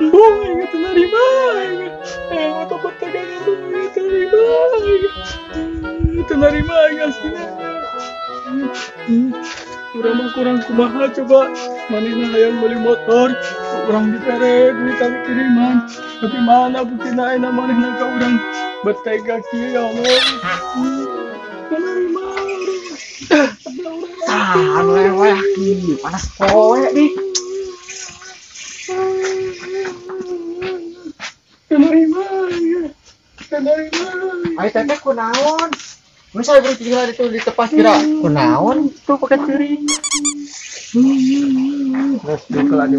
Embung aing teu narima aing. Aing mah tobat teh embung aing teu narima. Teu narima aing aslina. Urang mah kurang kumaha coba manehna hayang meuli motor, urang dibere duit kiriman. Tapi mana buktina ayeuna manehna ka urang betega kieu ya Allah. Teu narima urang. Ah, anu leweh kieu panas poe nih. Teu narima. Teu narima. Ai teteh kunaon? Mun saya beri gila itu ditepas kira kunaon tuh pakai piring. Terus diukela.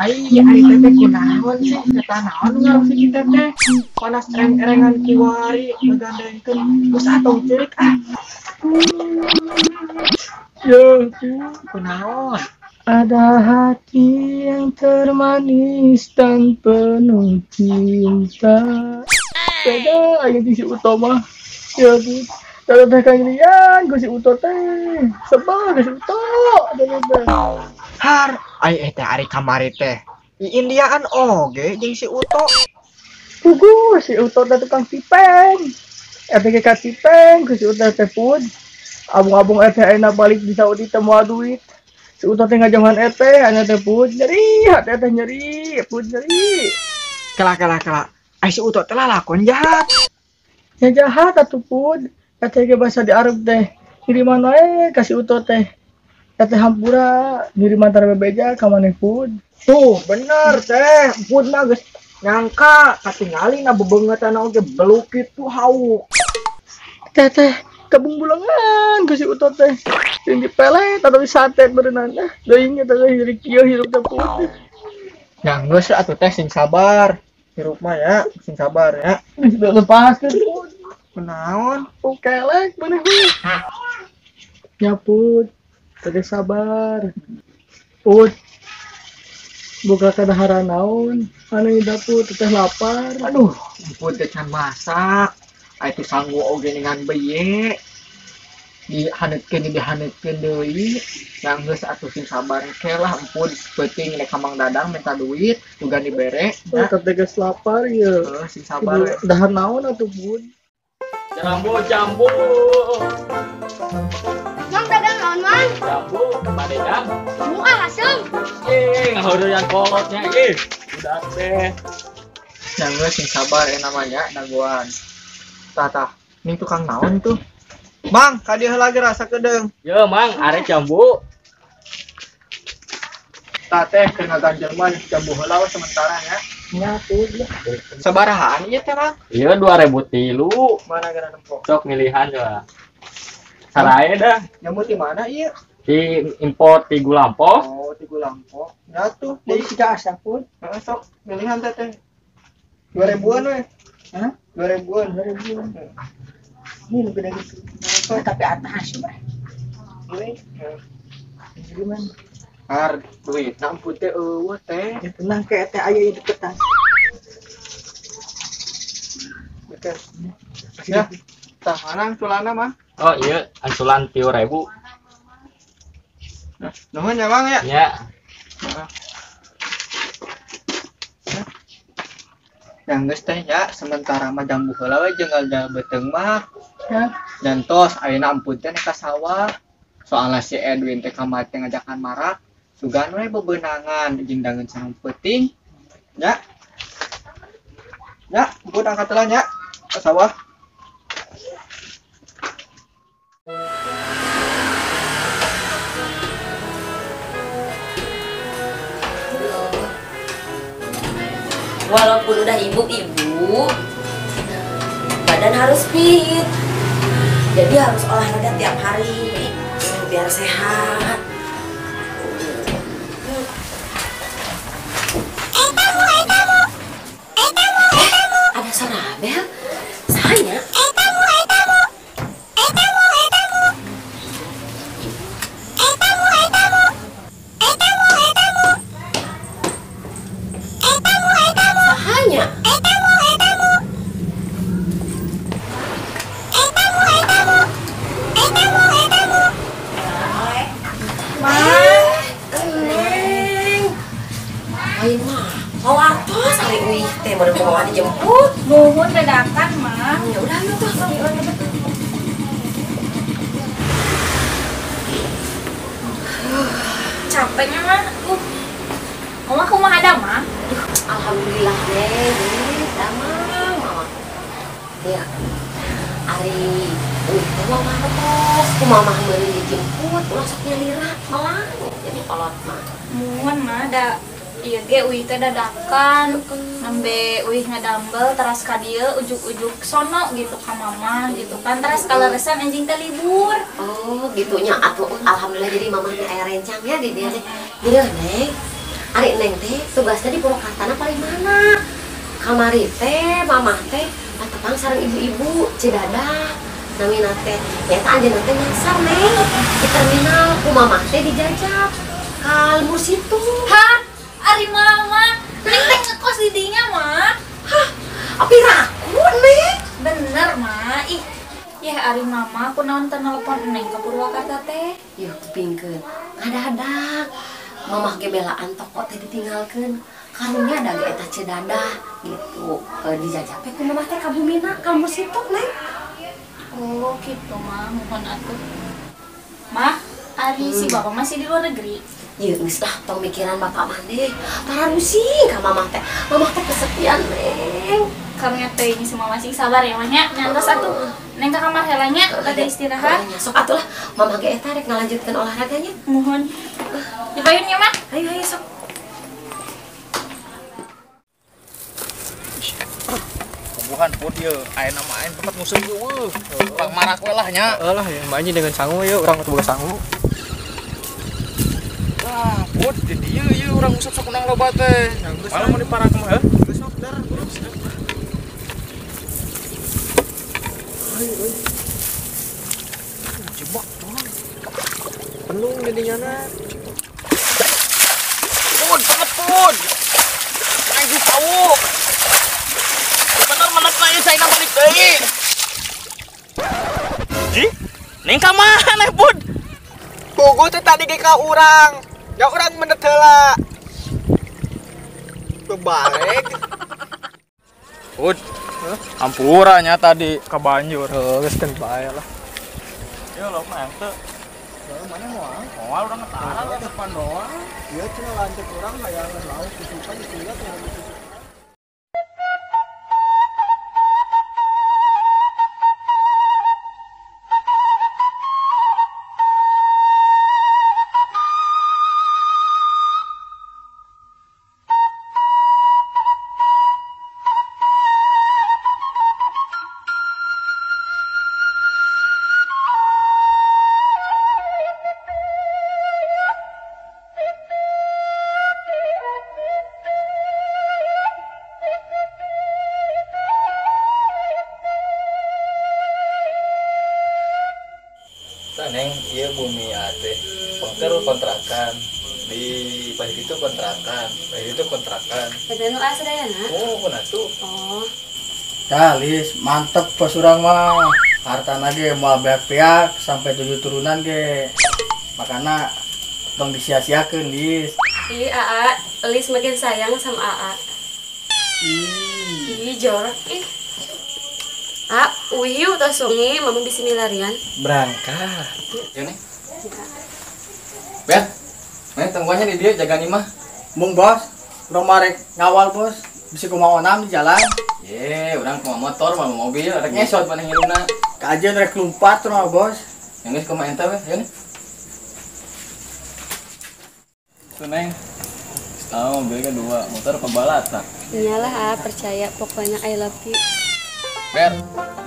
Ai ai teteh kunaon sih eta naon ngaruh si teteh. Panas ereng-erengan kiwari ngagandengkeun geus atong ceurik ah. Ya, kunaon? Ada hati yang termanis dan penuh cinta. Beda aing jeung si Uto mah. Ya bu, teh kangirian ku si Uto teh. Sebel ku si Uto teh. Har, ai teh ari kamari teh. I Indiaan oge jeung si Uto. Puguh si Uto teh tukang tipeng. Eta ge ka tipeng ku si Uto teh pun. Abung-abung eta ayeuna balik di Saudi teh moal duit. Si Uto teh ngajongan eta anya teh pun nyeri, hati teh nyeri, pun nyeri. Kela. Ai si Uto teh lalakon jahat. Ya jahat atuh pun. Eta ge basa di Arab teh. Kiriman wae ka si Uto teh. Eta hampura ngiriman tara bebeja ka maneh pun. Tuh bener teh, pun mah geus nyangka katingali na bebeungeutana oge beluk kitu hauk. Teh teh kabungbulangan ka si Uto teh. Jeung dipelet atau disantet berenang. Deui eta teh jadi kieu hirup teh pun. Ya geus atuh teh sing sabar. Hirup mah ya, sing sabar ya. Geus lepaskeun pun. Kunaon? Kelek maneh we. Ya pun, teh sabar. Put. Buka kadaharan naon, anu di dapur teteh lapar. Aduh, pun teh can masak. Ai teh sanggu oge dengan beye. Dihaneutkeun deui. Yang geus atuh sing sabar ke lah empun peuting rek ka Mang Dadang minta duit juga dibere. Teteh geus lapar ye. Heeh, sing sabar. Dahar naon atuh pun. Jambu jambu. Mang dagang naon mang? Jambu, badedang. Buka langsung. Ih, ngahorean kolotnya ih. Udah teh. Yang geus sing sabar ya namanya dagoan. Tah, ning tukang naon tuh? Mang, ka dieu heula ge rasa kedeung. Ye, Mang, arek jambu. Tah teh keur ngaganjel mah jambu heula we sementara nya. Nya tuh lah. Sabarahaan ieu teh, Mang? Ieu 2003. Mana geura nempo? Sok milihan coba. Sarae dah. Jambu ti mana ieu? Di impor ti Gulampo. Oh, ti Gulampo. Nya tuh, deui siga asa pun. Heeh, sok milihan teh teh. 2000-an we. Hah? 2000-an. 2000-an. Ini lebih dari itu. Tapi atas mah. Ini gimana? Har duit nampun teh eueuh teh. Ya tenang kayak teh aya di deketan. Betul. Ya. Tah mana angsulana mah? Oh iya, angsulan 3.000. Nah, nuhun ya Bang ya. Ya. Yang geus teh ya sementara mah jambu heula we jeung ngaldal beuteung mah. Ya. Dan tos ayeuna ampun teh ka sawah. Soalna si Edwin teh kamari teh ngajakan marak, sugan we bebenangan jeung dangeun sareng peuting. Ya. Ya, ampun angkat heula nya ka sawah. Walaupun udah ibu-ibu, badan harus fit. Jadi harus olahraga tiap hari biar sehat. Ada suara bel? Saya? Sahanya? Muhun dadakan mah. Ya udah ayo tuh. Capeknya mah. Mama kumaha ada mah? Alhamdulillah deh, damang mama. Ya, ari mama tos, kumaha meuli dijemput, ulah sok nyalira melang jadi kolot mah. Muhun mah da ieu ge uih teh dadakan, nembe uih ngadambel teras ka dieu ujug-ujug sono gitu ka mama gitu kan, teras kaleresan anjing teh libur. Oh, gitunya atuh alhamdulillah jadi mamah teh aya rencang ya di dieu teh. Jadi Neng, ari Neng teh tugasnya di Purwakartana paling mana? Kamari teh mamah teh patepang sareng ibu-ibu Cidadah namina teh. Nyaeta anjeunna teh nyasar Neng di terminal ku mamah teh dijajab ka lembur situ. Hah? Ari mama, Neng teh ngekos di dinya mah. Hah? Api raku Neng? Bener mah. Ih, ya ari mama kunaon teu nelpon Neng ke Purwakarta teh? Yuh kupingkeun. Ngadadak mamah ge belaan toko teh ditinggalkeun. Karunya da ge eta Cidadah gitu. Dijajab ku mamah teh ka bumina ka lembur situ Neng. Oh gitu mah, mohon atuh. Mah, ari si bapak masih di luar negeri. Ya geus lah tong mikiran bapak maneh. Pararusing ka mamah teh. Mamah teh kesepian Neng. Karunya teh ini semua masih sabar ya mah nya. Nyantos atuh. Neng ka kamar heula nya, bade istirahat. Sok atuh lah, mamah ge eta rek ngalanjutkeun olahraganya. Muhun. Dipayun nya mah. Ayo ayo sok. Bukan pun ieu aya nama aing tempat musuh ieu eueuh. Urang marak we lah nya. Heeh lah ya, mah anjing dengan sangu ieu urang teu boga sangu. Wah, pun di dieu ieu urang usap sok menang loba teh. Malah mun diparak mah heuh. Geus sok dar. Ayo euy. Jebak tolong. Penuh jadinya na. Pun, banget pun. Aing tahu. Bener menep na ieu caina balik deui. Ji, ning ka mana pun? Pugu teh tadi ge ka urang. Ya urang menet heula. Bebalik. Pun. Ampura nya tadi ka banjur. Heuh, geus keun bae lah. Ieu lo mah teu. Heuh, mana moal? Moal urang ngetahan depan doang. Ieu cenah lanceuk urang hayangan lauk disuka disuka teh disuka. Neng, iya bumi ate pengker kontrakan di pahit itu kontrakan, pahit itu kontrakan. Eta nu asa dayana? Oh, kunaon tuh? Oh. Tah, Lis, mantep bos urang mah. Hartana ge moal beak-beak sampai 7 turunan ge. Makana tong disia-siakeun, Lis. Ih, Aa, Lis makin sayang sama Aa. Ih, jorok ih. Ah, uih tos sungi, mama bisa milarian. Berangkat. Ya nih. Bet, nih tungguannya di dia jaga nih mah. Mung bos, urang mah rek ngawal bos, bisa kumaha onam di jalan. Ye, urang kumaha motor, kumaha mobil, rek ngesot maneh ngiluna. Kajeun rek lumpat mah bos. Yang geus kumaha ente we, ya nih. Tuh Neng. Tahu mobilnya 2, motor pebalata. Iyalah, ah, percaya pokoknya I love you. Ber,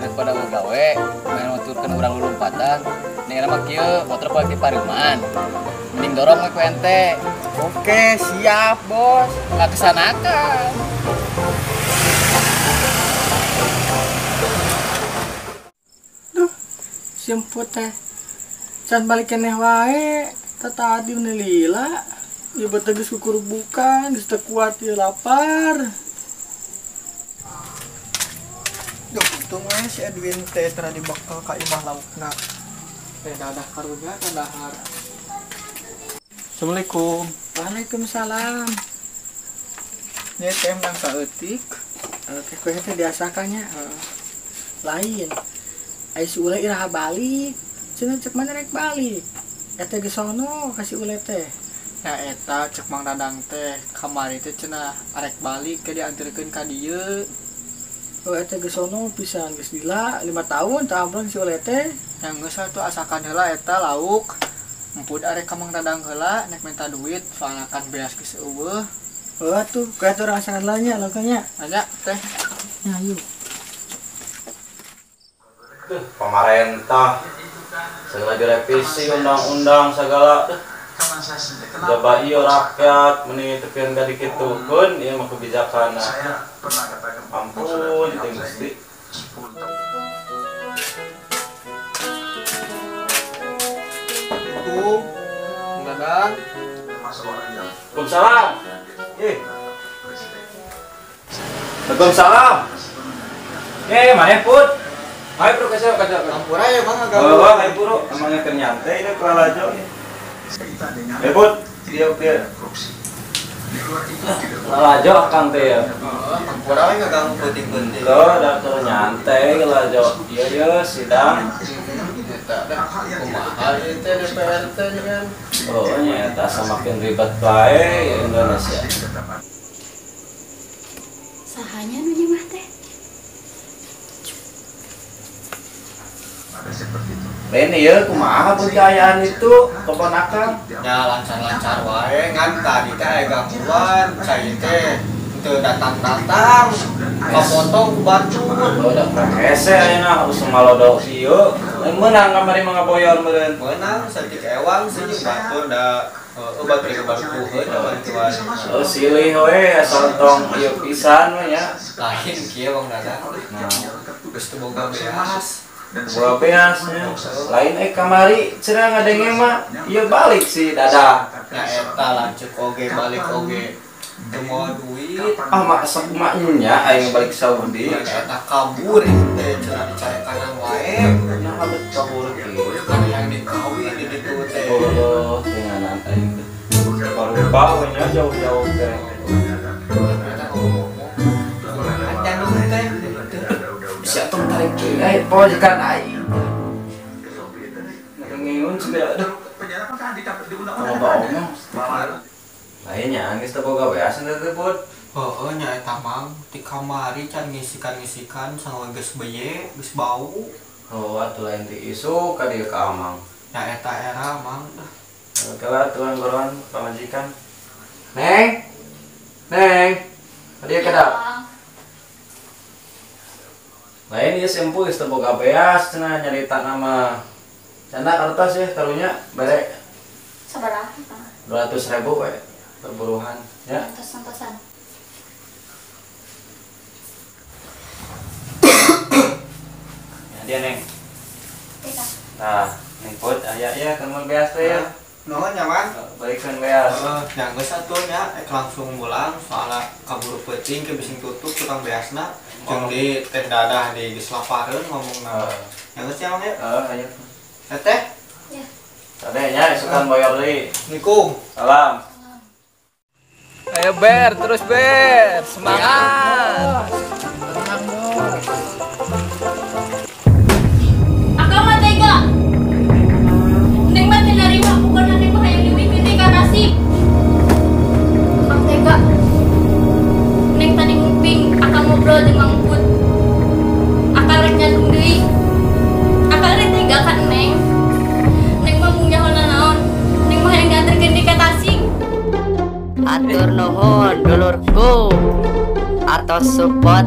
daripada gue gawe, main nuturkeun urang lompatan, nih nama kieu motor pake paruman. Mending dorong we ku ente. Oke, siap, Bos. Laksanakan. Duh, simput teh. Can balik keneh wae, tadi meni lila. Ieu beuteung geus kukurubukan, geus teu kuat ieu lapar. Duh, untung we si Edwin teh tara dibekal ka imah laukna. Teh dadah karunya teh dahar. Assalamualaikum. Waalaikumsalam. Nya teh menang saeutik. Oke, kue teh diasakannya. Lain. Ai si Ule iraha balik. Cenah cek mana rek balik. Eta geus sono ka si Ule teh. Ya eta cek Mang Dadang teh kamari teh cenah arek balik ke dianterkeun ka dieu. Oh eta geus sono pisan geus lila 5 tahun tah amplon si Ule teh. Yang geus atuh asakan heula eta lauk. Empud arek ka Mang Dadang heula nek minta duit soalna kan beas geus eueuh. Oh atuh kayak tuh rasakan lah nya lauknya. Anya teh. Ya ayo. Pemerintah segala direvisi undang-undang segala jaba iyo rakyat meni tepian ka dikitukeun ieu mah kebijakan. Ampun teh Gusti. Assalamualaikum. Dadang. Waalaikumsalam. Waalaikumsalam. Mana Put? Hai bro, kasih kasih. Ampura ya bang, agak. Oh, hai bro, emangnya kenyante ini kelalajo nih. Put, dia dia. Lalajo akang teh ya. Ampura we ngaganggu penting-penting. Tuh, daftar nyantai lalajo. Iya iya sidang. Kumaha ieu teh DPR teh kan. Oh, nya eta semakin ribet bae Indonesia. Sahanya nu nyimah teh. Lain ieu kumaha pun kaayaan itu keponakan. Ya lancar-lancar wae ngan tadi teh aya gangguan, cai teh teu datang-datang. Kapotong ku batur. Oh, da hese ayeuna usum malodok ieu. Lain meunang kamari mah ngaboyor meureun. Meunang saeutik ewang sih jeung batur da heueuh batur ge barupuheun da bantuan. Oh, silih we asal tong ieu pisan we nya. Lain kieu Bang Dadang. Nah, geus teu boga beas. Boga beas nya. Lain kamari cenah ngadenge mah ieu balik si Dadang. Ya eta lanceuk oge balik oge. Teu mawa duit. Ah mak sakumaha aing balik Saudi. Eta kabur ieu teh cenah dicarekanan wae. Nah bet kabur kieu. Kan yang dikawin di ditu teh. Oh, tenganan aing teh. Baru we nya jauh-jauh teh. Eta ngomong. Anu teh bisa tong tarik deui pojekan aing. Ngeun segala aduh. Loba omong. Lainnya geus teu boga beas teh Put. Heueuh nya eta Mang ti kamari can ngisikan-ngisikan sangawe geus beye, geus bau. Oh, atuh lain ti isuk ka dieu ka Amang. Nya eta era Mang. Oke lah tuan goroan pamajikan. Neng. Neng. Ka dieu kedap. Lain ieu sempu geus teu boga beas cenah nyarita nama. Canda kertas ya karunya bare. Sabaraha? 200.000 we perburuhan ya. Antos-antosan. Ya dia Neng. Nah, Neng Put aya ya kan mun beas teh ya. Nuhun nya Mang. Balikeun beas. Heeh, nya geus atuh nya ek langsung mulang soalna kaburu peuting ke bising tutup tukang beasna. Jeung di teh dadah di geus lapareun ngomongna. Nya geus nya Mang ya. Heeh, aya. Teteh. Ya. Tadeh nya isukan boyor deui. Assalamualaikum. Salam. Ayo Ber, terus Ber, semangat. Tenang dong. Akang mah tega. Neng mah teu narima pokona neng mah hayang diwikeun deui ka nasib. Akang tega. Neng tadi nguping akang ngobrol jeung Mang Put. Akang rek nyandung deui. Akang rek tega ka neng. Neng mah mung nyaho nanaon. Neng mah hayang dianterkeun deui ka Tasik. Atur nuhun dulurku atau support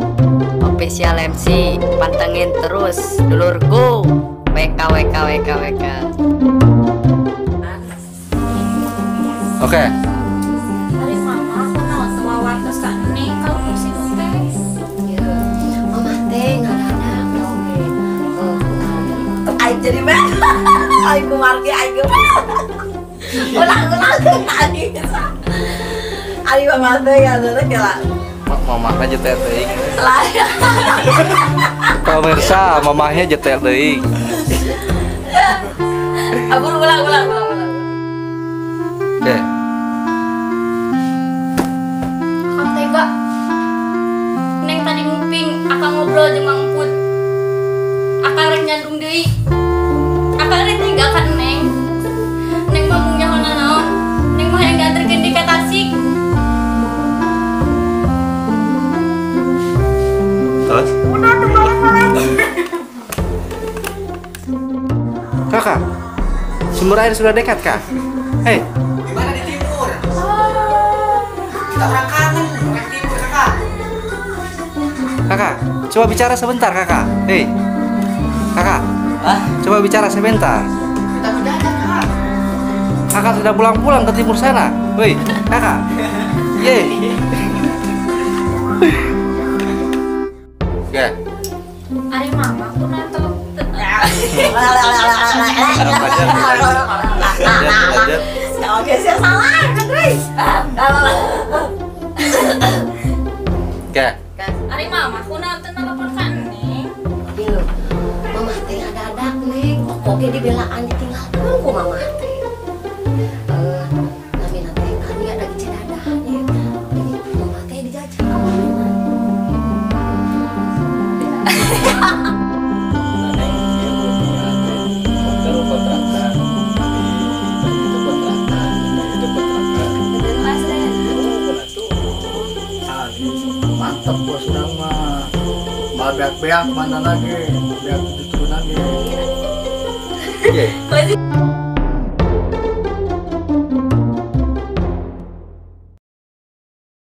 official MC, pantengin terus dulurku. WK WK WK WK. Oke. Ari mama kunaon teu wawartos ka Neng kalau musim teh. Ieu mama teh ngaradang oge. Aing jadi mah. Aing kumargi aing. Ulang-ulang aing. Ari mama teh ngaradang kela. Mamahnya jetel teuing. Pemirsa, mamahnya jetel teuing. Ampun ulang. Oke. Akang tega. Neng tadi Ngobrol jeung Mang Put. Akang rek nyandung deui. Akang rek tega ka Neng. Neng mah mung nyaho nanaon. Neng mah hayang dianterkeun deui ka Tasik. Terus? Udah tuh banget. Kakak, sumber air sudah dekat, Kak. Hei. Di mana di timur? Kita orang kangen, orang timur, Kakak. Kakak, coba bicara sebentar, Kakak. Hei. Kakak. Hah? Coba bicara sebentar. Kita udah ada, Kak. Kakak sudah pulang-pulang ke timur sana. Woi, Kakak. Ye. Ya. Ari mama aku nonton. Oke, saya salah, guys. Oke. Ari mama aku nonton telepon ka Neng. Tapi lo, mama teh ada-ada Neng. Oke dibelaan ditinggalkeun ku mama teh. Namina teh kami ada di Cidadah nya. Jadi mama teh dijajah ka mama. Mantap bos nama. Beak-beak mana lagi, beak tujuh turunan lagi. Oke.